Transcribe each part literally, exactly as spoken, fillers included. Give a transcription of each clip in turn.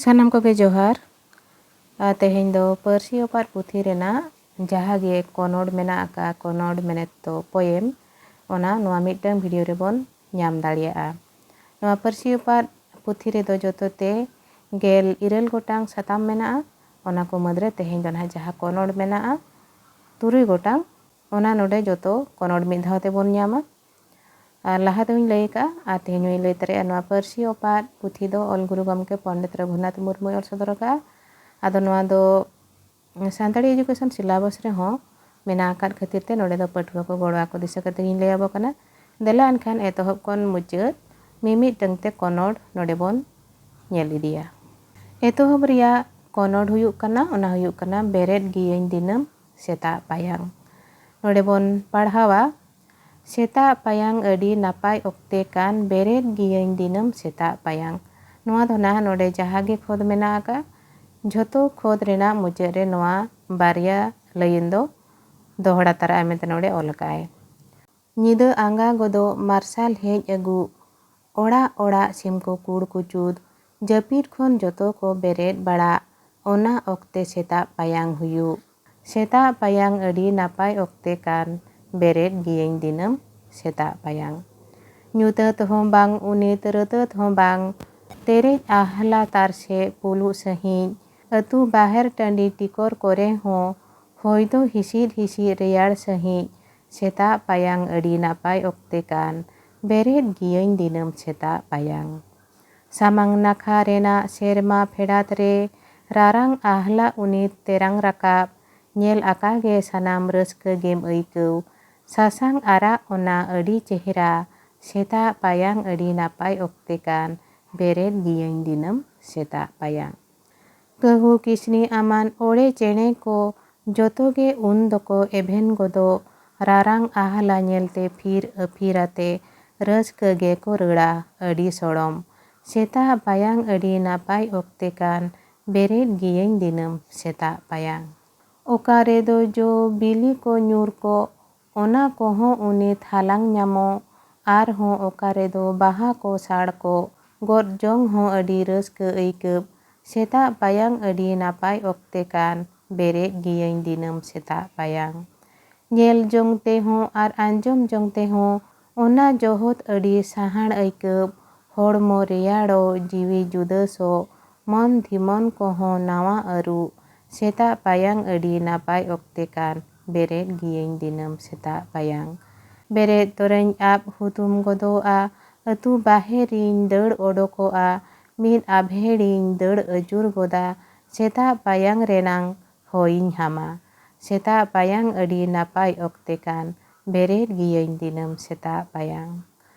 ᱥᱟᱱᱟᱢ ᱠᱚᱜᱮ ᱡᱚᱦᱟᱨ᱾ ᱟᱨ ᱛᱮᱦᱮᱧ ᱫᱚ ᱯᱟᱹᱨᱥᱤ ᱚᱯᱟᱛ ᱯᱩᱛᱷᱤ ᱨᱮᱱᱟᱜ ᱡᱟᱦᱟᱸ ᱜᱮ ᱠᱚᱱᱚᱲ ᱢᱮᱱᱟᱜ ᱟᱠᱟᱫ, ᱠᱚᱱᱚᱲ ᱢᱮᱱᱮᱛ ᱫᱚ ᱯᱳᱭᱮᱢ, ᱚᱱᱟ ᱱᱚᱣᱟ ᱢᱤᱫᱴᱟᱝ ᱵᱷᱤᱰᱤᱭᱳ ᱨᱮᱵᱚᱱ ᱧᱟᱢ ᱫᱟᱲᱮᱭᱟᱜᱼᱟ᱾ ᱱᱚᱣᱟ ᱯᱟᱹᱨᱥᱤ ᱚᱯᱟᱛ ᱯᱩᱛᱷᱤ ᱨᱮᱫᱚ ᱡᱚᱛᱚ ᱛᱮ ᱜᱮᱞ ᱤᱨᱟᱹᱞ ᱜᱚᱴᱟᱝ ᱥᱟᱛᱟᱢ ᱢᱮᱱᱟᱜᱼᱟ᱾ ᱚᱱᱟ ᱠᱚ ᱢᱩᱫᱽᱨᱮ ᱛᱮᱦᱮᱧ ᱫᱚ ᱱᱟᱦᱟᱜ ᱡᱟᱦᱟᱸ ᱠᱚᱱᱚᱲ ᱢᱮᱱᱟᱜᱼᱟ, ᱛᱩᱨᱩᱭ ᱜᱚᱴᱟᱝ, ᱚᱱᱟ ᱱᱚᱰᱮ ᱡᱚᱛᱚ ᱠᱚᱱᱚᱲ ᱢᱤᱫ ᱫᱷᱟᱣ ᱛᱮᱵᱚᱱ ᱧᱟᱢᱟ᱾ ᱟᱨ ᱞᱟᱦᱟ ᱛᱮᱦᱚᱧ ᱞᱟᱹᱭ ᱟᱠᱟᱫᱼᱟ, ᱟᱨ ᱛᱮᱦᱮᱧ ᱦᱚᱧ ᱞᱟᱹᱭ ᱛᱟᱨᱟᱭᱟ, ᱱᱚᱣᱟ ᱯᱟᱹᱨᱥᱤ ᱚᱯᱟᱛ ᱯᱩᱛᱷᱤ ᱫᱚ ᱚᱞ ᱜᱩᱨᱩ ᱜᱚᱢᱠᱮ ᱯᱚᱱᱰᱤᱛ ᱨᱚᱜᱷᱩᱱᱟᱛᱷ ᱢᱩᱨᱢᱩᱭ ᱚᱞ ᱥᱚᱫᱚᱨ ᱟᱠᱟᱫᱼᱟ᱾ ᱟᱫᱚ ᱱᱚᱣᱟ ᱫᱚ ᱥᱟᱱᱛᱟᱲᱤ ᱮᱰᱩᱠᱮᱥᱚᱱ ᱥᱤᱞᱟᱵᱚᱥ ᱨᱮᱦᱚᱸ ᱢᱮᱱᱟᱜ ᱟᱠᱟᱫ ᱠᱷᱟᱹᱛᱤᱨ ᱛᱮ ᱱᱚᱰᱮ ᱫᱚ ᱯᱟᱹᱴᱷᱩᱣᱟᱹ ᱠᱚ ᱜᱚᱲᱚ ᱟᱠᱚ ᱫᱤᱥᱟᱹ ᱠᱟᱛᱮ ᱜᱤᱧ ᱞᱟᱹᱭ ᱟᱵᱚ ᱠᱟᱱᱟ᱾ ᱫᱮᱞᱟ ᱮᱱᱠᱷᱟᱱ ᱮᱛᱚᱦᱚᱵ ᱠᱷᱚᱱ ᱢᱩᱪᱟᱹᱫ ᱢᱤᱢᱤᱫᱴᱟᱝ ᱛᱮ ᱠᱚᱱᱚᱲ ᱱᱚᱰᱮ ᱵᱚᱱ ᱧᱮᱞ ᱤᱫᱤᱭᱟ᱾ ᱮᱛᱚᱦᱚᱵ ᱨᱮᱭᱟᱜ ᱠᱚᱱᱚᱲ ᱦᱩᱭᱩᱜ ᱠᱟᱱᱟ, ᱚᱱᱟ ᱦᱩᱭᱩᱜ ᱠᱟᱱᱟ ᱵᱮᱨᱮᱫ ᱜᱤᱭᱟᱹᱧ ᱫᱤᱱᱟᱹᱢ ᱥᱮᱛᱟᱜ ᱯᱟᱭᱟᱝ᱾ ᱱᱚᱰᱮ ᱵᱚᱱ ᱯᱟᱲᱦᱟᱣᱟ, ᱥᱮᱛᱟᱜ ᱯᱟᱭᱟᱝ ᱟᱹᱰᱤ ᱱᱟᱯᱟᱭ ᱚᱠᱛᱮ ᱠᱟᱱ, ᱵᱮᱨᱮᱫ ᱜᱤᱭᱟᱹᱧ ᱫᱤᱱᱟᱹᱢ ᱥᱮᱛᱟᱜ ᱯᱟᱭᱟᱝ᱾ ᱱᱚᱣᱟ ᱫᱚ ᱱᱟᱦᱟᱜ ᱱᱚᱰᱮ ᱡᱟᱦᱟᱸ ᱜᱮ ᱠᱷᱚᱫ ᱢᱮᱱᱟᱜ ᱟᱠᱟᱫ, ᱡᱷᱚᱛᱚ ᱠᱷᱚᱫ ᱨᱮᱱᱟᱜ ᱢᱩᱪᱟᱹᱫ ᱨᱮ ᱱᱚᱣᱟ ᱵᱟᱨᱭᱟ ᱞᱟᱹᱭᱤᱱ ᱫᱚ ᱫᱚᱦᱲᱟ ᱛᱟᱨᱟᱜᱼᱟ ᱢᱮᱱᱛᱮ ᱱᱚᱰᱮ ᱚᱞ ᱟᱠᱟᱫᱼᱟᱭ᱾ ᱧᱤᱫᱟᱹ ᱟᱸᱜᱟ ᱜᱚᱫᱚᱜ ᱢᱟᱨᱥᱟᱞ ᱦᱮᱡ ᱟᱹᱜᱩ, ᱚᱲᱟᱜ ᱚᱲᱟᱜ ᱥᱤᱢ ᱠᱚ ᱠᱩᱲ ᱠᱩᱪᱩᱫ, ᱡᱟᱹᱯᱤᱫ ᱠᱷᱚᱱ ᱡᱚᱛᱚ ᱠᱚ ᱵᱮᱨᱮᱫ ᱵᱟᱲᱟᱜ, ᱚᱱᱟ ᱚᱠᱛᱮ ᱥᱮᱛᱟᱜ ᱯᱟᱭᱟᱝ ᱦᱩᱭᱩᱜ᱾ ᱥᱮᱛᱟᱜ ᱯᱟᱭᱟᱝ ᱟᱹᱰᱤ ᱱᱟᱯᱟᱭ ᱚᱠᱛᱮ ᱠᱟᱱ, ᱵᱮᱨᱮᱫ ᱜᱤᱭᱟᱹᱧ ᱫᱤᱱᱟᱹᱢ ᱥᱮᱛᱟᱜ ᱯᱟᱭᱟᱝ᱾ ᱧᱩᱛᱟᱹᱛ ᱦᱚᱸ ᱵᱟᱝ, ᱩᱱᱤ ᱛᱟᱹᱨᱟᱹᱛᱟᱹᱛ ᱦᱚᱸ ᱵᱟᱝ, ᱛᱮᱨᱮᱡ ᱟᱦᱞᱟ ᱛᱟᱨᱥᱮ ᱯᱩᱞᱩᱜ ᱥᱟᱺᱦᱤᱡ, ᱟᱹᱛᱩ ᱵᱟᱦᱮᱨ ᱴᱟᱺᱰᱤ ᱴᱤᱠᱚᱨ ᱠᱚᱨᱮ ᱦᱚᱸ ᱦᱚᱭ ᱫᱚ ᱦᱤᱥᱤᱫ ᱦᱤᱥᱤᱫ ᱨᱮᱭᱟᱲ ᱥᱟᱺᱦᱤᱡ᱾ ᱥᱮᱛᱟᱜ ᱯᱟᱭᱟᱝ ᱟᱹᱰᱤ ᱱᱟᱯᱟᱭ ᱚᱠᱛᱮ ᱠᱟᱱ, ᱵᱮᱨᱮᱫ ᱜᱤᱭᱟᱹᱧ ᱫᱤᱱᱟᱹᱢ ᱥᱮᱛᱟᱜ ᱯᱟᱭᱟᱝ᱾ ᱥᱟᱢᱟᱝ ᱱᱟᱠᱷᱟ ᱨᱮᱱᱟᱜ ᱥᱮᱨᱢᱟ ᱯᱷᱮᱰᱟᱛ ᱨᱮ ᱨᱟᱨᱟᱝ ᱟᱦᱞᱟ ᱩᱱᱤ ᱛᱮᱨᱟᱝ ᱨᱟᱠᱟᱵ, ᱧᱮᱞ ᱟᱠᱟ ᱜᱮ ᱥᱟᱱᱟᱢ ᱨᱟᱹᱥᱠᱟᱹ ᱜᱮᱢ ᱟᱹᱭᱠᱟᱹᱣ᱾ ᱥᱟᱥᱟᱝ ᱟᱨᱟᱜ ᱚᱱᱟ ᱟᱹᱰᱤ ᱪᱮᱦᱨᱟ, ᱥᱮᱛᱟᱜ ᱯᱟᱭᱟᱝ ᱟᱹᱰᱤ ᱱᱟᱯᱟᱭ ᱚᱠᱛᱮ ᱠᱟᱱ, ᱵᱮᱨᱮᱫ ᱜᱤᱭᱟᱹᱧ ᱫᱤᱱᱟᱹᱢ ᱥᱮᱛᱟᱜ ᱯᱟᱭᱟᱝ᱾ ᱠᱟᱹᱦᱩ ᱠᱤᱥᱱᱤ ᱟᱢᱟᱱ ᱚᱲᱮ ᱪᱮᱬᱮ ᱠᱚ ᱡᱚᱛᱚ ᱜᱮ ᱩᱱ ᱫᱚᱠᱚ ᱮᱵᱷᱮᱱ ᱜᱚᱫᱚᱜ, ᱨᱟᱨᱟᱝ ᱟᱦᱞᱟ ᱧᱮᱞᱛᱮ ᱯᱷᱤᱨ ᱟᱹᱯᱷᱤᱨ ᱟᱛᱮ ᱨᱟᱹᱥᱠᱟᱹ ᱜᱮᱠᱚ ᱨᱟᱹᱲᱟ ᱟᱹᱰᱤ ᱥᱚᱲᱚᱢ᱾ ᱥᱮᱛᱟᱜ ᱯᱟᱭᱟᱝ ᱟᱹᱰᱤ ᱱᱟᱯᱟᱭ ᱚᱠᱛᱮ ᱠᱟᱱ, ᱵᱮᱨᱮᱫ ᱜᱤᱭᱟᱹᱧ ᱫᱤᱱᱟᱹᱢ ᱥᱮᱛᱟᱜ ᱯᱟᱭᱟᱝ᱾ ᱚᱠᱟ ᱨᱮᱫᱚ ᱡᱚ ᱵᱤᱞᱤ ᱠᱚ ᱧᱩᱨ ᱠᱚᱜ, ᱚᱱᱟ ᱠᱚᱦᱚᱸ ᱩᱱᱤ ᱦᱟᱞᱟᱝ ᱧᱟᱢᱚᱜ᱾ ᱟᱨᱦᱚᱸ ᱚᱠᱟ ᱨᱮᱫᱚ ᱵᱟᱦᱟ ᱠᱚ ᱥᱟᱲ ᱠᱚᱜ, ᱜᱚᱫ ᱡᱚᱝ ᱦᱚᱸ ᱟᱹᱰᱤ ᱨᱟᱹᱥᱠᱟᱹ ᱟᱹᱭᱠᱟᱹᱜ᱾ ᱥᱮᱛᱟᱜ ᱯᱟᱭᱟᱝ ᱟᱹᱰᱤ ᱱᱟᱯᱟᱭ ᱚᱠᱛᱮ ᱠᱟᱱ, ᱵᱮᱨᱮᱫ ᱜᱤᱭᱟᱹᱧ ᱫᱤᱱᱟᱹᱢ ᱥᱮᱛᱟᱜ ᱯᱟᱭᱟᱝ᱾ ᱧᱮᱞ ᱡᱚᱝ ᱛᱮᱦᱚᱸ ᱟᱨ ᱟᱸᱡᱚᱢ ᱡᱚᱝ ᱛᱮᱦᱚᱸ ᱚᱱᱟ ᱡᱚᱦᱚᱛ ᱟᱹᱰᱤ ᱥᱟᱦᱟᱲ ᱟᱹᱭᱠᱟᱹᱣ, ᱦᱚᱲᱢᱚ ᱨᱮᱭᱟᱲᱚᱜ, ᱡᱤᱣᱤ ᱡᱩᱫᱟᱹ ᱥᱚᱜ, ᱢᱚᱱ ᱫᱷᱤᱢᱚᱱ ᱠᱚᱦᱚᱸ ᱱᱟᱣᱟ ᱟᱹᱨᱩ᱾ ᱥᱮᱛᱟᱜ ᱯᱟᱭᱟᱝ ᱟᱹᱰᱤ ᱱᱟᱯᱟᱭ ᱚᱠᱛᱮ ᱠᱟᱱ, ᱵᱮᱨᱮᱫ ᱜᱤᱭᱟᱹᱧ ᱫᱤᱱᱟᱹᱢ ᱥᱮᱛᱟᱜ ᱯᱟᱭᱟᱝ᱾ ᱵᱮᱨᱮᱫ ᱛᱚᱨᱟᱧ ᱟᱵ ᱦᱩᱛᱩᱢ ᱜᱚᱫᱚᱜᱼᱟ, ᱟᱹᱛᱩ ᱵᱟᱦᱮᱨᱤᱧ ᱫᱟᱹᱲ ᱚᱰᱚᱠᱚᱜᱼᱟ, ᱢᱤᱫ ᱟᱵᱷᱮᱲᱤᱧ ᱫᱟᱹᱲ ᱟᱹᱪᱩᱨ ᱜᱚᱫᱟ, ᱥᱮᱛᱟᱜ ᱯᱟᱭᱟᱝ ᱨᱮᱱᱟᱝ ᱦᱚᱭᱤᱧ ᱦᱟᱢᱟ᱾ ᱥᱮᱛᱟᱜ ᱯᱟᱭᱟᱝ ᱟᱹᱰᱤ ᱱᱟᱯᱟᱭ ᱚᱠᱛᱮ ᱠᱟᱱ, ᱵᱮᱨᱮᱫ ᱜᱤᱭᱟᱹᱧ ᱫᱤᱱᱟᱹᱢ ᱥᱮᱛᱟᱜ ᱯᱟᱭᱟᱝ᱾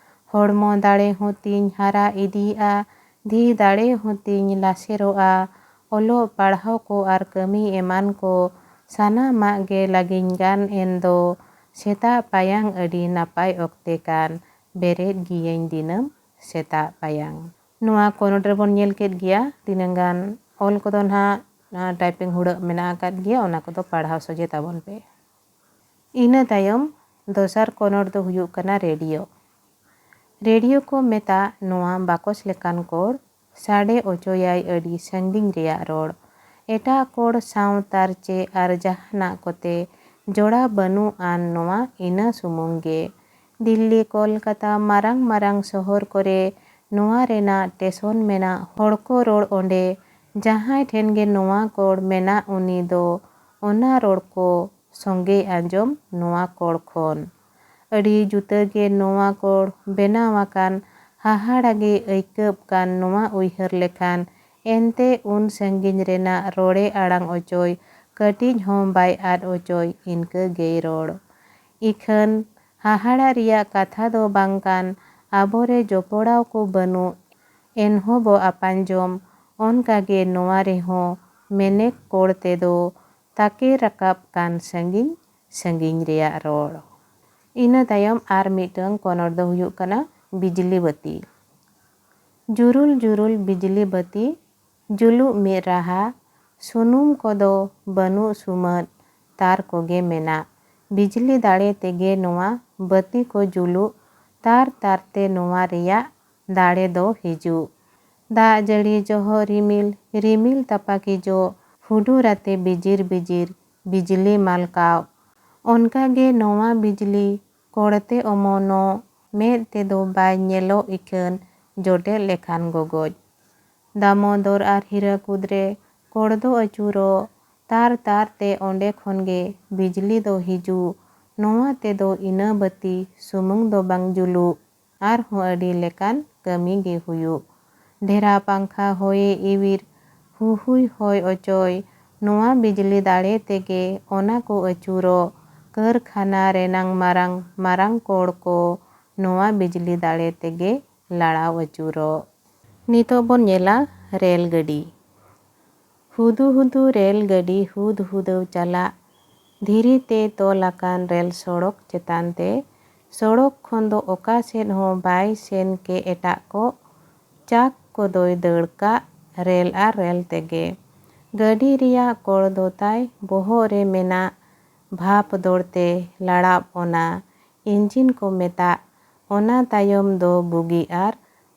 ᱦᱚᱲᱢᱚ ᱫᱟᱲᱮ ᱦᱚᱸ ᱛᱤᱧ ᱦᱟᱨᱟ ᱤᱫᱤᱜᱼᱟ, ᱫᱷᱤ ᱫᱟᱲᱮ ᱦᱚᱸ ᱛᱤᱧ ᱞᱟᱥᱮᱨᱚᱜᱼᱟ᱾ ᱚᱞᱚᱜ ᱯᱟᱲᱦᱟᱣ ᱠᱚ ᱟᱨ ᱠᱟᱹᱢᱤ ᱮᱢᱟᱱ ᱠᱚ ᱥᱟᱱᱟᱢᱟᱜ ᱜᱮ ᱞᱟᱹᱜᱤᱧ ᱜᱟᱱ ᱮᱱ ᱫᱚ᱾ ᱥᱮᱛᱟᱜ ᱯᱟᱭᱟᱝ ᱟᱹᱰᱤ ᱱᱟᱯᱟᱭ ᱚᱠᱛᱮ ᱠᱟᱱ, ᱵᱮᱨᱮᱫ ᱜᱤᱭᱟᱹᱧ ᱫᱤᱱᱟᱹᱢ ᱥᱮᱛᱟᱜ ᱯᱟᱭᱟᱝ᱾ ᱱᱚᱣᱟ ᱠᱚᱱᱚᱰ ᱨᱮᱵᱚᱱ ᱧᱮᱞ ᱠᱮᱫ ᱜᱮᱭᱟ ᱛᱤᱱᱟᱹᱝ ᱜᱟᱱ ᱚᱞ ᱠᱚᱫᱚ ᱱᱟᱦᱟᱜ, ᱟᱸ, ᱴᱟᱭᱯᱤᱝ ᱦᱩᱲᱟᱹᱜ ᱢᱮᱱᱟᱜ ᱟᱠᱟᱫ ᱜᱮᱭᱟ, ᱚᱱᱟ ᱠᱚᱫᱚ ᱯᱟᱲᱦᱟᱣ ᱥᱚᱡᱷᱮ ᱛᱟᱵᱚᱱ ᱯᱮ᱾ ᱤᱱᱟᱹ ᱛᱟᱭᱚᱢ ᱫᱚᱥᱟᱨ ᱠᱚᱱᱚᱰ ᱫᱚ ᱦᱩᱭᱩᱜ ᱠᱟᱱᱟ ᱨᱮᱰᱤᱭᱳ᱾ ᱨᱮᱰᱤᱭᱳ ᱠᱚ ᱢᱮᱛᱟᱜ ᱱᱚᱣᱟ ᱵᱟᱠᱚᱥ ᱞᱮᱠᱟᱱ ᱠᱚᱲ, ᱥᱟᱰᱮ ᱚᱪᱚᱭᱟᱭ ᱟᱹᱰᱤ ᱥᱟᱺᱜᱤᱧ ᱨᱮᱭᱟᱜ ᱨᱚᱲ᱾ ᱮᱴᱟᱜ ᱠᱚᱲ ᱥᱟᱶ ᱛᱟᱨᱪᱮ ᱟᱨ ᱡᱟᱦᱟᱱᱟᱜ ᱠᱚᱛᱮ ᱡᱚᱲᱟᱣ ᱵᱟᱹᱱᱩᱜ ᱟᱱ ᱱᱚᱣᱟ ᱤᱱᱟᱹ ᱥᱩᱢᱩᱝ ᱜᱮ᱾ ᱫᱤᱞᱞᱤ, ᱠᱚᱞᱠᱟᱛᱟ, ᱢᱟᱨᱟᱝ ᱢᱟᱨᱟᱝ ᱥᱚᱦᱚᱨ ᱠᱚᱨᱮ ᱱᱚᱣᱟ ᱨᱮᱱᱟᱜ ᱴᱮᱥᱚᱱ ᱢᱮᱱᱟᱜ᱾ ᱦᱚᱲ ᱠᱚ ᱨᱚᱲ ᱚᱸᱰᱮ, ᱡᱟᱦᱟᱸᱭ ᱴᱷᱮᱱ ᱜᱮ ᱱᱚᱣᱟ ᱠᱚᱲ ᱢᱮᱱᱟᱜ ᱩᱱᱤ ᱫᱚ ᱚᱱᱟ ᱨᱚᱲ ᱠᱚ ᱥᱚᱸᱜᱮᱭ ᱟᱸᱡᱚᱢ ᱱᱚᱣᱟ ᱠᱚᱲ ᱠᱷᱚᱱ᱾ ᱟᱹᱰᱤ ᱡᱩᱛᱟᱹ ᱜᱮ ᱱᱚᱣᱟ ᱠᱚᱲ ᱵᱮᱱᱟᱣ ᱟᱠᱟᱱ, ᱦᱟᱦᱟᱲᱟ ᱜᱮ ᱟᱹᱭᱠᱟᱹᱜ ᱠᱟᱱ ᱱᱚᱣᱟ ᱩᱭᱦᱟᱹᱨ ᱞᱮᱠᱷᱟᱱ᱾ ᱮᱱᱛᱮ ᱩᱱ ᱥᱟᱺᱜᱤᱧ ᱨᱮᱱᱟᱜ ᱨᱚᱲᱮ ᱟᱲᱟᱝ ᱚᱪᱚᱭ, ᱠᱟᱹᱴᱤᱡ ᱦᱚᱸ ᱵᱟᱭ ᱟᱫ ᱚᱪᱚᱭ, ᱤᱱᱠᱟᱹ ᱜᱮᱭ ᱨᱚᱲ᱾ ᱤᱠᱷᱟᱹᱱ ᱦᱟᱦᱟᱲᱟ ᱨᱮᱭᱟᱜ ᱠᱟᱛᱷᱟ ᱫᱚ ᱵᱟᱝ ᱠᱟᱱ, ᱟᱵᱚᱨᱮ ᱡᱚᱯᱚᱲᱟᱣ ᱠᱚ ᱵᱟᱹᱱᱩᱜ, ᱮᱱᱦᱚᱸ ᱵᱚ ᱟᱯᱟᱱᱡᱚᱢ᱾ ᱚᱱᱠᱟ ᱜᱮ ᱱᱚᱣᱟ ᱨᱮᱦᱚᱸ ᱢᱮᱱᱮᱠ ᱠᱚᱲ ᱛᱮᱫᱚ ᱛᱟᱠᱮ ᱨᱟᱠᱟᱵ ᱠᱟᱱ ᱥᱟᱺᱜᱤᱧ ᱥᱟᱺᱜᱤᱧ ᱨᱮᱭᱟᱜ ᱨᱚᱲ᱾ ᱤᱱᱟᱹ ᱛᱟᱭᱚᱢ ᱟᱨ ᱢᱤᱫᱴᱟᱝ ᱠᱚᱱᱚᱲ ᱫᱚ ᱦᱩᱭᱩᱜ ᱠᱟᱱᱟ ᱵᱤᱡᱽᱞᱤ ᱵᱟᱹᱛᱤ᱾ ᱡᱩᱨᱩᱞ ᱡᱩᱨᱩᱞ ᱵᱤᱡᱽᱞᱤ ᱵᱟᱹᱛᱤ, ᱡᱩᱞᱩᱜ ᱢᱤᱫ ᱨᱟᱦᱟ, ᱥᱩᱱᱩᱢ ᱠᱚᱫᱚ ᱵᱟᱹᱱᱩᱜ ᱥᱩᱢᱟᱹᱫ, ᱛᱟᱨ ᱠᱚᱜᱮ ᱢᱮᱱᱟᱜ᱾ ᱵᱤᱡᱽᱞᱤ ᱫᱟᱲᱮ ᱛᱮᱜᱮ ᱱᱚᱣᱟ ᱵᱟᱹᱛᱤ ᱠᱚ ᱡᱩᱞᱩᱜ, ᱛᱟᱨ ᱛᱟᱨᱛᱮ ᱱᱚᱣᱟ ᱨᱮᱭᱟᱜ ᱫᱟᱲᱮ ᱫᱚ ᱦᱤᱡᱩᱜ᱾ ᱫᱟᱜ ᱡᱟᱹᱲᱤ ᱡᱚᱦᱚᱜ ᱨᱤᱢᱤᱞ, ᱨᱤᱢᱤᱞ ᱛᱟᱯᱟᱠᱤ ᱡᱚᱜ, ᱦᱩᱰᱩᱨ ᱟᱛᱮ ᱵᱤᱡᱤᱨ ᱵᱤᱡᱤᱨ, ᱵᱤᱡᱽᱞᱤ ᱢᱟᱞᱠᱟᱣ᱾ ᱚᱱᱠᱟ ᱜᱮ ᱱᱚᱣᱟ ᱵᱤᱡᱽᱞᱤ ᱠᱚᱲᱛᱮ ᱚᱢᱚᱱᱚᱜ, ᱢᱮᱫ ᱛᱮᱫᱚ ᱵᱟᱭ ᱧᱮᱞᱚᱜ ᱤᱠᱷᱟᱹᱱ ᱡᱚᱴᱮᱫ ᱞᱮᱠᱷᱟᱱ ᱜᱚᱜᱚᱡ᱾ ᱫᱟᱢᱳᱫᱚᱨ ᱟᱨ ᱦᱤᱨᱟᱹᱠᱩᱫᱽ ᱨᱮ ᱠᱚᱲ ᱫᱚ ᱟᱹᱪᱩᱨᱚᱜ, ᱛᱟᱨ ᱛᱟᱨ ᱛᱮ ᱚᱸᱰᱮ ᱠᱷᱚᱱ ᱜᱮ ᱵᱤᱡᱽᱞᱤ ᱫᱚ ᱦᱤᱡᱩᱜ᱾ ᱱᱚᱣᱟ ᱛᱮᱫᱚ ᱤᱱᱟᱹ ᱵᱟᱹᱛᱤ ᱥᱩᱢᱩᱝ ᱫᱚ ᱵᱟᱝ ᱡᱩᱞᱩᱜ, ᱟᱨᱦᱚᱸ ᱟᱹᱰᱤ ᱞᱮᱠᱟᱱ ᱠᱟᱹᱢᱤ ᱜᱮ ᱦᱩᱭᱩᱜ᱾ ᱰᱷᱮᱨᱟ ᱯᱟᱝᱠᱷᱟ ᱦᱚᱭᱮ ᱤᱣᱤᱨ, ᱦᱩᱦᱩᱭ ᱦᱚᱭ ᱚᱪᱚᱭ, ᱱᱚᱣᱟ ᱵᱤᱡᱽᱞᱤ ᱫᱟᱲᱮ ᱛᱮᱜᱮ ᱚᱱᱟ ᱠᱚ ᱟᱹᱪᱩᱨᱚᱜ᱾ ᱠᱟᱹᱨᱠᱷᱟᱱᱟ ᱨᱮᱱᱟᱝ ᱢᱟᱨᱟᱝ ᱢᱟᱨᱟᱝ ᱠᱚᱲ ᱠᱚ ᱱᱚᱣᱟ ᱵᱤᱡᱽᱞᱤ ᱫᱟᱲᱮ ᱛᱮᱜᱮ ᱞᱟᱲᱟᱣ ᱟᱹᱪᱩᱨᱚᱜ᱾ ᱱᱤᱛᱚᱜ ᱵᱚᱱ ᱧᱮᱞᱟ ᱨᱮᱞ ᱜᱟᱹᱰᱤ᱾ ᱦᱩᱫᱩ ᱦᱩᱫᱩ ᱨᱮᱞ ᱜᱟᱹᱰᱤ ᱦᱩᱫ ᱦᱩᱫᱟᱹᱣ ᱪᱟᱞᱟᱜ, ᱫᱷᱤᱨᱤ ᱛᱮ ᱛᱚᱞ ᱟᱠᱟᱱ ᱨᱮᱞ ᱥᱚᱲᱚᱠ ᱪᱮᱛᱟᱱ ᱛᱮ᱾ ᱥᱚᱲᱚᱠ ᱠᱷᱚᱱ ᱫᱚ ᱚᱠᱟ ᱥᱮᱫ ᱦᱚᱸ ᱵᱟᱭ ᱥᱮᱱ ᱠᱮ ᱮᱴᱟᱜ ᱠᱚᱜ, ᱪᱟᱠ ᱠᱚᱫᱚᱭ ᱫᱟᱹᱲ ᱠᱟᱜ ᱨᱮᱞ ᱟᱨ ᱨᱮᱞ ᱛᱮᱜᱮ᱾ ᱜᱟᱹᱰᱤ ᱨᱮᱭᱟᱜ ᱠᱚᱲ ᱫᱚ ᱛᱟᱭ ᱵᱚᱦᱚᱜ ᱨᱮ ᱢᱮᱱᱟᱜ ᱵᱷᱟᱯ ᱫᱚᱲ ᱛᱮ ᱞᱟᱲᱟᱵ ᱚᱱᱟ ᱤᱧᱡᱤᱱ ᱠᱚ ᱢᱮᱛᱟᱜ᱾ ᱚᱱᱟ ᱛᱟᱭᱚᱢ ᱫᱚ ᱵᱩᱜᱤ ᱟᱨ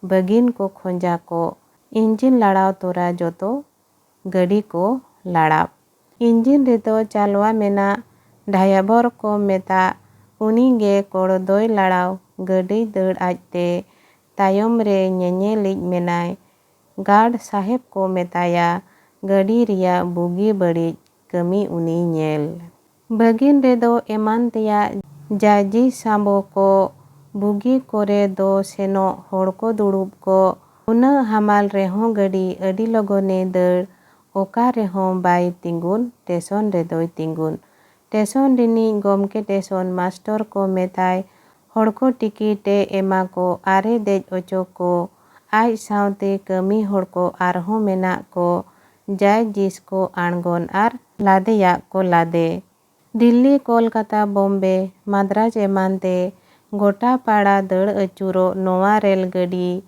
ᱵᱟᱹᱜᱤᱱ ᱠᱚ ᱠᱷᱚᱸᱡᱟ ᱠᱚ᱾ ᱤᱧᱡᱤᱱ ᱞᱟᱲᱟᱣ ᱛᱚᱨᱟ ᱡᱚᱛᱚ ᱜᱟᱹᱰᱤ ᱠᱚ ᱞᱟᱲᱟᱵ᱾ ᱤᱧᱡᱤᱱ ᱨᱮᱫᱚ ᱪᱟᱞᱣᱟ ᱢᱮᱱᱟᱜ, ᱰᱷᱟᱭᱵᱚᱨ ᱠᱚ ᱢᱮᱛᱟᱜ, ᱩᱱᱤ ᱜᱮ ᱠᱚᱲ ᱫᱚᱭ ᱞᱟᱲᱟᱣ, ᱜᱟᱹᱰᱤ ᱫᱟᱹᱲ ᱟᱡᱛᱮ᱾ ᱛᱟᱭᱚᱢ ᱨᱮ ᱧᱮᱧᱮᱞᱤᱡ ᱢᱮᱱᱟᱭ, ᱜᱟᱨᱰ ᱥᱟᱦᱮᱵ ᱠᱚ ᱢᱮᱛᱟᱭᱟ, ᱜᱟᱹᱰᱤ ᱨᱮᱭᱟᱜ ᱵᱩᱜᱤ ᱵᱟᱹᱲᱤᱡ ᱠᱟᱹᱢᱤ ᱩᱱᱤᱭ ᱧᱮᱞ᱾ ᱵᱟᱹᱜᱤᱱ ᱨᱮᱫᱚ ᱮᱢᱟᱱ ᱛᱮᱭᱟᱜ ᱡᱟᱡᱤ ᱥᱟᱢᱵᱚ ᱠᱚ, ᱵᱩᱜᱤ ᱠᱚᱨᱮ ᱫᱚ ᱥᱮᱱᱚᱜ ᱦᱚᱲ ᱠᱚ ᱫᱩᱲᱩᱵ ᱠᱚ᱾ ᱩᱱᱟᱹᱜ ᱦᱟᱢᱟᱞ ᱨᱮᱦᱚᱸ ᱜᱟᱹᱰᱤ ᱟᱹᱰᱤ ᱞᱚᱜᱚᱱᱮ ᱫᱟᱹᱲ, ᱚᱠᱟ ᱨᱮᱦᱚᱸ ᱵᱟᱭ ᱛᱤᱸᱜᱩᱱ, ᱴᱮᱥᱚᱱ ᱨᱮᱫᱚᱭ ᱛᱤᱸᱜᱩᱱ᱾ ᱴᱮᱥᱚᱱ ᱨᱤᱱᱤᱡ ᱜᱚᱢᱠᱮ ᱴᱮᱥᱚᱱ ᱢᱟᱥᱴᱚᱨ ᱠᱚ ᱢᱮᱛᱟᱭ, ᱦᱚᱲ ᱠᱚ ᱴᱤᱠᱤᱴ ᱮ ᱮᱢᱟ ᱠᱚ ᱟᱨᱮ ᱫᱮᱡ ᱚᱪᱚ ᱠᱚ᱾ ᱟᱡ ᱥᱟᱶᱛᱮ ᱠᱟᱹᱢᱤ ᱦᱚᱲ ᱠᱚ ᱟᱨᱦᱚᱸ ᱢᱮᱱᱟᱜ ᱠᱚ, ᱡᱟᱭ ᱡᱤᱥ ᱠᱚ ᱟᱬᱜᱚᱱ ᱟᱨ ᱞᱟᱫᱮᱭᱟᱜ ᱠᱚ ᱞᱟᱫᱮ᱾ ᱫᱤᱞᱞᱤ, ᱠᱚᱞᱠᱟᱛᱟ, ᱵᱚᱢᱵᱮ, ᱢᱟᱫᱽᱨᱟᱡᱽ ᱮᱢᱟᱱ ᱛᱮ ᱜᱚᱴᱟ ᱯᱟᱲᱟ ᱫᱟᱹᱲ ᱟᱹᱪᱩᱨᱚᱜ ᱱᱚᱣᱟ ᱨᱮᱞ ᱜᱟᱹᱰᱤ᱾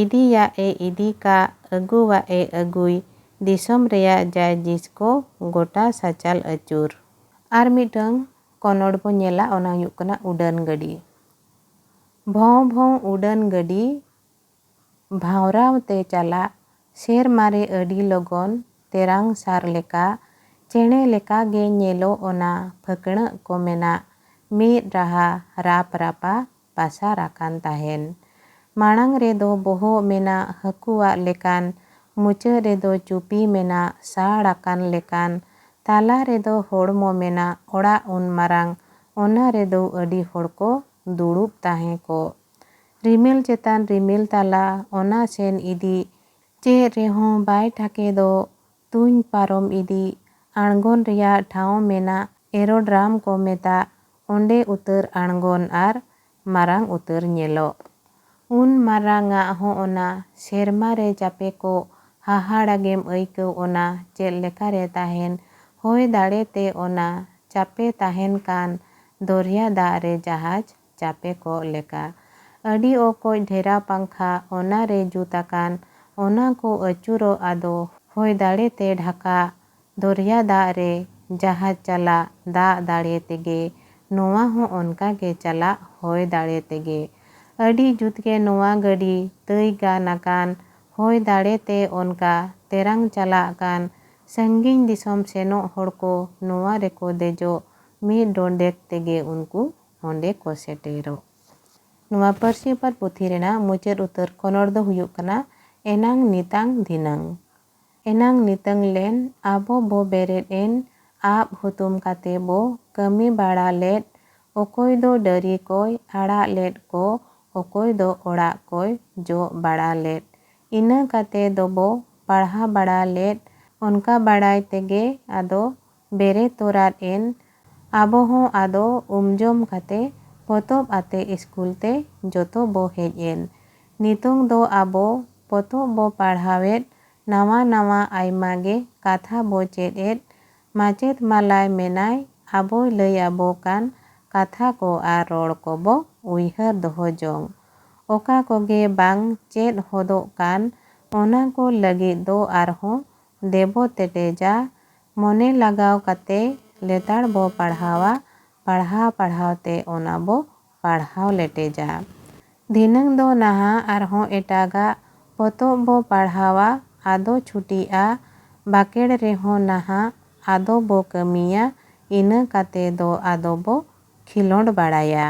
ᱤᱫᱤᱭᱟᱜ ᱮ ᱤᱫᱤ ᱠᱟᱜ, ᱟᱹᱜᱩᱣᱟᱜ ᱮ ᱟᱹᱜᱩᱭ, ᱫᱤᱥᱚᱢ ᱨᱮᱭᱟᱜ ᱡᱟᱭ ᱡᱤᱥ ᱠᱚ ᱜᱚᱴᱟ ᱥᱟᱪᱟᱞ ᱟᱹᱪᱩᱨ᱾ ᱟᱨ ᱢᱤᱫᱴᱟᱝ ᱠᱚᱱᱚᱲ ᱵᱚᱱ ᱧᱮᱞᱟ, ᱚᱱᱟ ᱦᱩᱭᱩᱜ ᱠᱟᱱᱟ ᱩᱰᱟᱹᱱ ᱜᱟᱹᱰᱤ᱾ ᱵᱷᱚᱸ ᱵᱷᱚᱸ ᱩᱰᱟᱹᱱ ᱜᱟᱹᱰᱤ, ᱵᱷᱟᱶᱨᱟᱣ ᱛᱮ ᱪᱟᱞᱟᱜ ᱥᱮᱨᱢᱟ ᱨᱮ ᱟᱹᱰᱤ ᱞᱚᱜᱚᱱ ᱛᱮᱨᱟᱝ ᱥᱟᱨ ᱞᱮᱠᱟ ᱪᱮᱬᱮ ᱞᱮᱠᱟ ᱜᱮ ᱧᱮᱞᱚᱜ ᱚᱱᱟ ᱯᱷᱟᱹᱠᱬᱟᱹᱜ ᱠᱚ ᱢᱮᱱᱟᱜ ᱢᱤᱫ ᱨᱟᱦᱟ ᱨᱟᱯ ᱨᱟᱯᱟ ᱯᱟᱥᱟᱨ ᱟᱠᱟᱱ ᱛᱟᱦᱮᱱ᱾ ᱢᱟᱲᱟᱝ ᱨᱮᱫᱚ ᱵᱚᱦᱚᱜ ᱢᱮᱱᱟᱜ ᱦᱟᱹᱠᱩᱣᱟᱜ ᱞᱮᱠᱟᱱ, ᱢᱩᱪᱟᱹᱫ ᱨᱮᱫᱚ ᱪᱩᱯᱤ ᱢᱮᱱᱟᱜ ᱥᱟᱲ ᱟᱠᱟᱱ ᱞᱮᱠᱟᱱ, ᱛᱟᱞᱟ ᱨᱮᱫᱚ ᱦᱚᱲᱢᱚ ᱢᱮᱱᱟᱜ ᱚᱲᱟᱜ ᱩᱱ ᱢᱟᱨᱟᱝ, ᱚᱱᱟ ᱨᱮᱫᱚ ᱟᱹᱰᱤ ᱦᱚᱲ ᱠᱚ ᱫᱩᱲᱩᱵ ᱛᱟᱦᱮᱸ ᱠᱚᱜ᱾ ᱨᱤᱢᱤᱞ ᱪᱮᱛᱟᱱ ᱨᱤᱢᱤᱞ ᱛᱟᱞᱟ, ᱚᱱᱟ ᱥᱮᱱ ᱤᱫᱤ ᱪᱮᱫ ᱨᱮᱦᱚᱸ ᱵᱟᱭ ᱴᱷᱟᱠᱮ ᱫᱚ, ᱛᱩᱧ ᱯᱟᱨᱚᱢ ᱤᱫᱤ ᱟᱬᱜᱚᱱ ᱨᱮᱭᱟᱜ ᱴᱷᱟᱶ ᱢᱮᱱᱟᱜ ᱮᱨᱳᱰᱨᱟᱢ ᱠᱚ ᱢᱮᱛᱟᱜ, ᱚᱸᱰᱮ ᱩᱛᱟᱹᱨ ᱟᱬᱜᱚᱱ ᱟᱨ ᱢᱟᱨᱟᱝ ᱩᱛᱟᱹᱨ ᱧᱮᱞᱚᱜ᱾ ᱩᱱ ᱢᱟᱨᱟᱝ ᱟᱜ ᱦᱚᱸ ᱚᱱᱟ ᱥᱮᱨᱢᱟ ᱨᱮ ᱪᱟᱯᱮ ᱠᱚ ᱦᱟᱦᱟᱲᱟ ᱜᱮᱢ ᱟᱹᱭᱠᱟᱹᱣ ᱚᱱᱟ ᱪᱮᱫ ᱞᱮᱠᱟ ᱨᱮ ᱛᱟᱦᱮᱱ ᱦᱚᱭ ᱫᱟᱲᱮ ᱛᱮ ᱚᱱᱟ ᱪᱟᱯᱮ ᱛᱟᱦᱮᱱ ᱠᱟᱱ ᱫᱚᱨᱭᱟ ᱫᱟᱜ ᱨᱮ ᱡᱟᱦᱟᱡᱽ ᱪᱟᱯᱮ ᱠᱚᱜ ᱞᱮᱠᱟ᱾ ᱟᱹᱰᱤ ᱚᱠᱚᱡ ᱰᱷᱮᱨᱟ ᱯᱟᱝᱠᱷᱟ ᱚᱱᱟ ᱨᱮ ᱡᱩᱛ ᱟᱠᱟᱱ ᱚᱱᱟ ᱠᱚ ᱟᱹᱪᱩᱨᱚᱜ ᱟᱫᱚ ᱦᱚᱭ ᱫᱟᱲᱮ ᱛᱮ ᱰᱷᱟᱠᱟ ᱫᱚᱨᱭᱟ ᱫᱟᱜ ᱨᱮ ᱡᱟᱦᱟᱡᱽ ᱪᱟᱞᱟᱜ ᱫᱟᱜ ᱫᱟᱲᱮ ᱛᱮᱜᱮ ᱱᱚᱣᱟ ᱦᱚᱸ ᱚᱱᱠᱟ ᱜᱮ ᱪᱟᱞᱟᱜ ᱦᱚᱭ ᱫᱟᱲᱮ ᱛᱮᱜᱮ᱾ ᱟᱹᱰᱤ ᱡᱩᱛ ᱜᱮ ᱱᱚᱣᱟ ᱜᱟᱹᱰᱤ ᱛᱟᱹᱭ ᱜᱟᱱ ᱟᱠᱟᱱ ᱦᱚᱭ ᱫᱟᱲᱮ ᱛᱮ ᱚᱱᱠᱟ ᱛᱮᱨᱟᱝ ᱪᱟᱞᱟᱜ ᱠᱟᱱ ᱥᱟᱺᱜᱤᱧ ᱫᱤᱥᱚᱢ ᱥᱮᱱᱚᱜ ᱦᱚᱲ ᱠᱚ ᱱᱚᱣᱟ ᱨᱮᱠᱚ ᱫᱮᱡᱚᱜ ᱢᱤᱫ ᱰᱚᱸᱰᱮᱠ ᱛᱮᱜᱮ ᱩᱱᱠᱩ ᱚᱸᱰᱮ ᱠᱚ ᱥᱮᱴᱮᱨᱚᱜ᱾ ᱱᱚᱣᱟ ᱯᱟᱹᱨᱥᱤ ᱚᱯᱟᱨ ᱯᱩᱛᱷᱤ ᱨᱮᱱᱟᱜ ᱢᱩᱪᱟᱹᱫ ᱩᱛᱟᱹᱨ ᱠᱚᱱᱚᱲ ᱫᱚ ᱦᱩᱭᱩᱜ ᱠᱟᱱᱟ ᱮᱱᱟᱝ ᱱᱤᱛᱟᱝ ᱫᱷᱤᱱᱟᱹᱝ᱾ ᱮᱱᱟᱝ ᱱᱤᱛᱟᱹᱝ ᱞᱮᱱ ᱟᱵᱚ ᱵᱚ ᱵᱮᱨᱮᱫ ᱮᱱ, ᱟᱵ ᱦᱩᱛᱩᱢ ᱠᱟᱛᱮ ᱵᱚ ᱠᱟᱹᱢᱤ ᱵᱟᱲᱟ ᱞᱮᱫ, ᱚᱠᱚᱭ ᱫᱚ ᱰᱟᱹᱨᱤ ᱠᱚᱭ ᱟᱲᱟᱜ ᱞᱮᱫ ᱠᱚ, ᱚᱠᱚᱭ ᱫᱚ ᱚᱲᱟᱜ ᱠᱚᱭ ᱡᱚᱜ ᱵᱟᱲᱟ ᱞᱮᱫ᱾ ᱤᱱᱟᱹ ᱠᱟᱛᱮ ᱫᱚᱵᱚ ᱯᱟᱲᱦᱟᱣ ᱵᱟᱲᱟ ᱞᱮᱫ᱾ ᱚᱱᱠᱟ ᱵᱟᱲᱟᱭ ᱛᱮᱜᱮ ᱟᱫᱚ ᱵᱮᱨᱮᱫ ᱛᱚᱨᱟᱫ ᱮᱱ᱾ ᱟᱵᱚ ᱦᱚᱸ ᱟᱫᱚ ᱩᱢ ᱡᱚᱢ ᱠᱟᱛᱮ ᱯᱚᱛᱚᱵ ᱟᱛᱮ ᱤᱥᱠᱩᱞ ᱛᱮ ᱡᱚᱛᱚ ᱵᱚ ᱦᱮᱡ ᱮᱱ᱾ ᱱᱤᱛᱚᱝ ᱫᱚ ᱟᱵᱚ ᱯᱚᱛᱚᱵ ᱵᱚ ᱯᱟᱲᱦᱟᱣᱮᱫ, ᱱᱟᱣᱟ ᱱᱟᱣᱟ ᱟᱭᱢᱟ ᱜᱮ ᱠᱟᱛᱷᱟ ᱵᱚ ᱪᱮᱫ ᱮᱫ᱾ ᱢᱟᱪᱮᱫ ᱢᱟᱞᱟᱭ ᱢᱮᱱᱟᱭ, ᱟᱵᱚᱭ ᱞᱟᱹᱭ ᱟᱵᱚ ᱠᱟᱱ ᱠᱟᱛᱷᱟ ᱠᱚ ᱟᱨ ᱨᱚᱲ ᱠᱚᱵᱚ ᱩᱭᱦᱟᱹᱨ ᱫᱚᱦᱚ ᱡᱚᱝ᱾ ᱚᱠᱟ ᱠᱚᱜᱮ ᱵᱟᱝ ᱪᱮᱫ ᱦᱚᱫᱚᱜ ᱠᱟᱱ, ᱚᱱᱟ ᱠᱚ ᱞᱟᱹᱜᱤᱫ ᱫᱚ ᱟᱨᱦᱚᱸ ᱫᱮᱵᱚ ᱛᱮᱴᱮᱡᱟ᱾ ᱢᱚᱱᱮ ᱞᱟᱜᱟᱣ ᱠᱟᱛᱮ ᱞᱮᱛᱟᱲ ᱵᱚ ᱯᱟᱲᱦᱟᱣᱟ, ᱯᱟᱲᱦᱟᱣ ᱯᱟᱲᱦᱟᱣ ᱛᱮ ᱚᱱᱟ ᱵᱚ ᱯᱟᱲᱦᱟᱣ ᱞᱮᱴᱮᱡᱟ᱾ ᱫᱷᱤᱱᱟᱹᱝ ᱫᱚ ᱱᱟᱦᱟᱜ ᱟᱨᱦᱚᱸ ᱮᱴᱟᱜᱟᱜ ᱯᱚᱛᱚᱵ ᱵᱚ ᱯᱟᱲᱦᱟᱣᱟ, ᱟᱫᱚ ᱪᱷᱩᱴᱤᱜᱼᱟ᱾ ᱵᱟᱠᱮᱲ ᱨᱮᱦᱚᱸ ᱱᱟᱦᱟᱜ ᱟᱫᱚ ᱵᱚ ᱠᱟᱹᱢᱤᱭᱟ, ᱤᱱᱟᱹ ᱠᱟᱛᱮ ᱫᱚ ᱟᱫᱚ ᱵᱚ ᱠᱷᱮᱞᱳᱰ ᱵᱟᱲᱟᱭᱟ᱾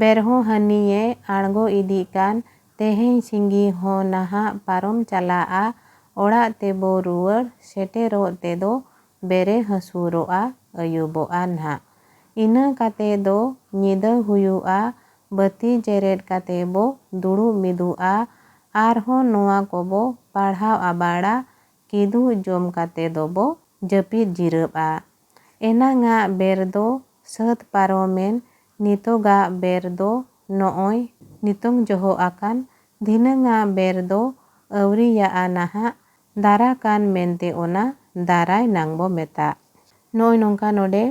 ᱵᱮᱨᱦᱚᱸ ᱦᱟᱹᱱᱤᱭᱮ ᱟᱬᱜᱚ ᱤᱫᱤᱜ ᱠᱟᱱ, ᱛᱮᱦᱮᱧ ᱥᱤᱸᱜᱤ ᱦᱚᱸ ᱱᱟᱦᱟᱜ ᱯᱟᱨᱚᱢ ᱪᱟᱞᱟᱜᱼᱟ᱾ ᱚᱲᱟᱜ ᱛᱮᱵᱚ ᱨᱩᱣᱟᱹᱲ ᱥᱮᱴᱮᱨᱚᱜ ᱛᱮᱫᱚ ᱵᱮᱨᱮ ᱦᱟᱹᱥᱩᱨᱚᱜᱼᱟ, ᱟᱹᱭᱩᱵᱚᱜᱼᱟ ᱱᱟᱦᱟᱜ᱾ ᱤᱱᱟᱹ ᱠᱟᱛᱮ ᱫᱚ ᱧᱤᱫᱟᱹ ᱦᱩᱭᱩᱜᱼᱟ, ᱵᱟᱹᱛᱤ ᱡᱮᱨᱮᱫ ᱠᱟᱛᱮ ᱵᱚ ᱫᱩᱲᱩᱵ ᱢᱤᱫᱩᱜᱼᱟ᱾ ᱟᱨᱦᱚᱸ ᱱᱚᱣᱟ ᱠᱚᱵᱚ ᱯᱟᱲᱦᱟᱣ ᱟᱵᱟᱲᱟ, ᱠᱤᱫᱩᱜ ᱡᱚᱢ ᱠᱟᱛᱮ ᱫᱚᱵᱚ ᱡᱟᱹᱯᱤᱫ ᱡᱤᱨᱟᱹᱜᱼᱟ᱾ ᱮᱱᱟᱝᱟᱜ ᱵᱮᱨ ᱫᱚ ᱥᱟᱹᱛ ᱯᱟᱨᱚᱢᱮᱱ, ᱱᱤᱛᱚᱜᱟᱜ ᱵᱮᱨ ᱫᱚ ᱱᱚᱜᱼᱚᱭ ᱱᱤᱛᱚᱝ ᱡᱚᱦᱚᱜ ᱟᱠᱟᱱ, ᱫᱷᱤᱱᱟᱹᱝᱟᱜ ᱵᱮᱨ ᱫᱚ ᱟᱹᱣᱨᱤᱭᱟᱜᱼᱟ ᱱᱟᱦᱟᱜ, ᱫᱟᱨᱟ ᱠᱟᱱ ᱢᱮᱱᱛᱮ ᱚᱱᱟ ᱫᱟᱨᱟᱭ ᱱᱟᱝ ᱵᱚ ᱢᱮᱛᱟᱜ᱾ ᱱᱚᱜᱼᱚᱭ ᱱᱚᱝᱠᱟ ᱱᱚᱰᱮ,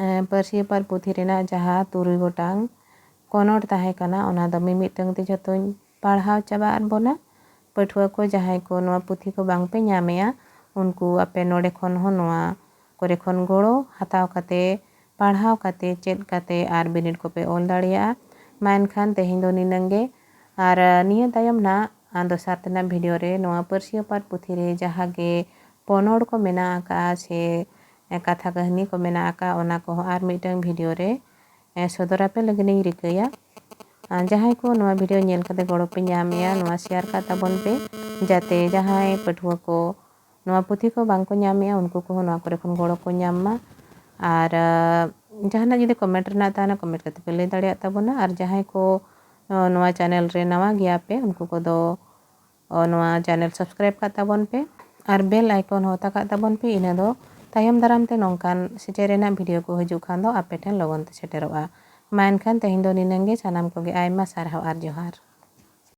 ᱮᱸ, ᱯᱟᱹᱨᱥᱤ ᱟᱯᱟᱨ ᱯᱩᱛᱷᱤ ᱨᱮᱱᱟᱜ ᱡᱟᱦᱟᱸ ᱛᱩᱨᱩᱭ ᱜᱚᱴᱟᱝ ᱠᱚᱱᱚᱲ ᱛᱟᱦᱮᱸ ᱠᱟᱱᱟ, ᱚᱱᱟ ᱫᱚ ᱢᱤᱢᱤᱫᱴᱟᱝ ᱛᱮ ᱡᱷᱚᱛᱚᱧ ᱯᱟᱲᱦᱟᱣ ᱪᱟᱵᱟ ᱟᱫ ᱵᱚᱱᱟ᱾ ᱯᱟᱹᱴᱷᱩᱣᱟᱹ ᱠᱚ ᱡᱟᱦᱟᱸᱭ ᱠᱚ ᱱᱚᱣᱟ ᱯᱩᱛᱷᱤ ᱠᱚ ᱵᱟᱝ ᱯᱮ ᱧᱟᱢᱮᱜᱼᱟ, ᱩᱱᱠᱩ ᱟᱯᱮ ᱱᱚᱰᱮ ᱠᱷᱚᱱ ᱦᱚᱸ ᱱᱚᱣᱟ ᱠᱚᱨᱮ ᱠᱷᱚᱱ ᱜᱚᱲᱚ ᱦᱟᱛᱟᱣ ᱠᱟᱛᱮ, ᱯᱟᱲᱦᱟᱣ ᱠᱟᱛᱮ, ᱪᱮᱫ ᱠᱟᱛᱮ ᱟᱨ ᱵᱤᱱᱤᱰ ᱠᱚᱯᱮ ᱚᱞ ᱫᱟᱲᱮᱭᱟᱜᱼᱟ᱾ ᱢᱟ ᱮᱱᱠᱷᱟᱱ ᱛᱮᱦᱮᱧ ᱫᱚ ᱱᱤᱱᱟᱹᱝ ᱜᱮ᱾ ᱟᱨ, ᱟᱸ, ᱱᱤᱭᱟᱹ ᱛᱟᱭᱚᱢ ᱱᱟᱜ, ᱟᱸ, ᱫᱚᱥᱟᱨ ᱛᱮᱱᱟᱜ ᱵᱷᱤᱰᱤᱭᱳ ᱨᱮ ᱱᱚᱣᱟ ᱯᱟᱹᱨᱥᱤ ᱟᱯᱟᱨ ᱯᱩᱛᱷᱤ ᱨᱮ ᱡᱟᱦᱟᱸ ᱜᱮ ᱯᱚᱱᱚᱲ ᱠᱚ ᱢᱮᱱᱟᱜ ᱟᱠᱟᱫᱼᱟ ᱥᱮ, ᱮᱸ, ᱠᱟᱛᱷᱟ ᱠᱟᱹᱦᱱᱤ ᱠᱚ ᱢᱮᱱᱟᱜ ᱟᱠᱟᱫᱼᱟ, ᱚᱱᱟ ᱠᱚᱦᱚᱸ ᱟᱨ ᱢᱤᱫᱴᱟᱝ ᱵᱷᱤᱰᱤᱭᱳ ᱨᱮ, ᱮᱸ, ᱥᱚᱫᱚᱨ ᱟᱯᱮ ᱞᱟᱹᱜᱤᱫ ᱤᱧ ᱨᱤᱠᱟᱹᱭᱟ᱾ ᱟᱨ ᱡᱟᱦᱟᱸᱭ ᱠᱚ ᱱᱚᱣᱟ ᱵᱷᱤᱰᱤᱭᱳ ᱧᱮᱞ ᱠᱟᱛᱮ ᱜᱚᱲᱚ ᱯᱮ ᱧᱟᱢᱮᱜᱼᱟ, ᱱᱚᱣᱟ ᱥᱮᱭᱟᱨ ᱠᱟᱜ ᱛᱟᱵᱚᱱ ᱯᱮ, ᱡᱟᱛᱮ ᱡᱟᱦᱟᱸᱭ ᱯᱟᱹᱴᱷᱩᱣᱟᱹ ᱠᱚ ᱱᱚᱣᱟ ᱯᱩᱛᱷᱤ ᱠᱚ ᱵᱟᱝ ᱠᱚ ᱧᱟᱢᱮᱜᱼᱟ, ᱩᱱᱠᱩ ᱠᱚᱦᱚᱸ ᱱᱚᱣᱟ ᱠᱚᱨᱮ ᱠᱷᱚᱱ ᱜᱚᱲᱚ ᱠᱚ ᱧᱟᱢ ᱢᱟ᱾ ᱟᱨ, ᱟᱸ, ᱡᱟᱦᱟᱱᱟᱜ ᱡᱩᱫᱤ ᱠᱚᱢᱮᱱᱴ ᱨᱮᱱᱟᱜ ᱛᱟᱦᱮᱱᱟ, ᱠᱚᱢᱮᱱᱴ ᱠᱟᱛᱮ ᱯᱮ ᱞᱟᱹᱭ ᱫᱟᱲᱮᱭᱟᱜ ᱛᱟᱵᱚᱱᱟ᱾ ᱟᱨ ᱡᱟᱦᱟᱸᱭ ᱠᱚ, ᱟᱸ, ᱱᱚᱣᱟ ᱪᱮᱱᱮᱞ ᱨᱮ ᱱᱟᱣᱟ ᱜᱮᱭᱟ ᱯᱮ, ᱩᱱᱠᱩ ᱠᱚᱫᱚ, ᱟᱸ, ᱱᱚᱣᱟ ᱪᱮᱱᱮᱞ ᱥᱟᱵᱥᱠᱨᱟᱭᱤᱵ ᱠᱟᱜ ᱛᱟᱵᱚᱱ ᱯᱮ ᱟᱨ ᱵᱮᱞ ᱟᱭᱠᱚᱱ ᱦᱚᱸ ᱚᱛᱟ ᱠᱟᱜ ᱛᱟᱵᱚᱱ ᱯᱮ᱾ ᱤᱱᱟᱹ ᱫᱚ ᱛᱟᱭᱚᱢ ᱫᱟᱨᱟᱢ ᱛᱮ ᱱᱚᱝᱠᱟᱱ ᱥᱮᱪᱮᱫ ᱨᱮᱱᱟᱜ ᱵᱷᱤᱰᱤᱭᱳ ᱠᱚ ᱦᱤᱡᱩᱜ ᱠᱷᱟᱱ ᱫᱚ ᱟᱯᱮ ᱴᱷᱮᱱ ᱞᱚᱜᱚᱱ ᱛᱮ ᱥᱮᱴᱮᱨᱚᱜᱼᱟ᱾ ᱢᱟ ᱮᱱᱠᱷᱟᱱ ᱛᱮᱦᱮᱧ ᱫᱚ ᱱᱤᱱᱟᱹᱝ ᱜᱮ᱾ ᱥᱟᱱᱟᱢ ᱠᱚᱜᱮ ᱟᱭᱢᱟ ᱥᱟᱨᱦᱟᱣ ᱟᱨ ᱡᱚᱦᱟᱨ᱾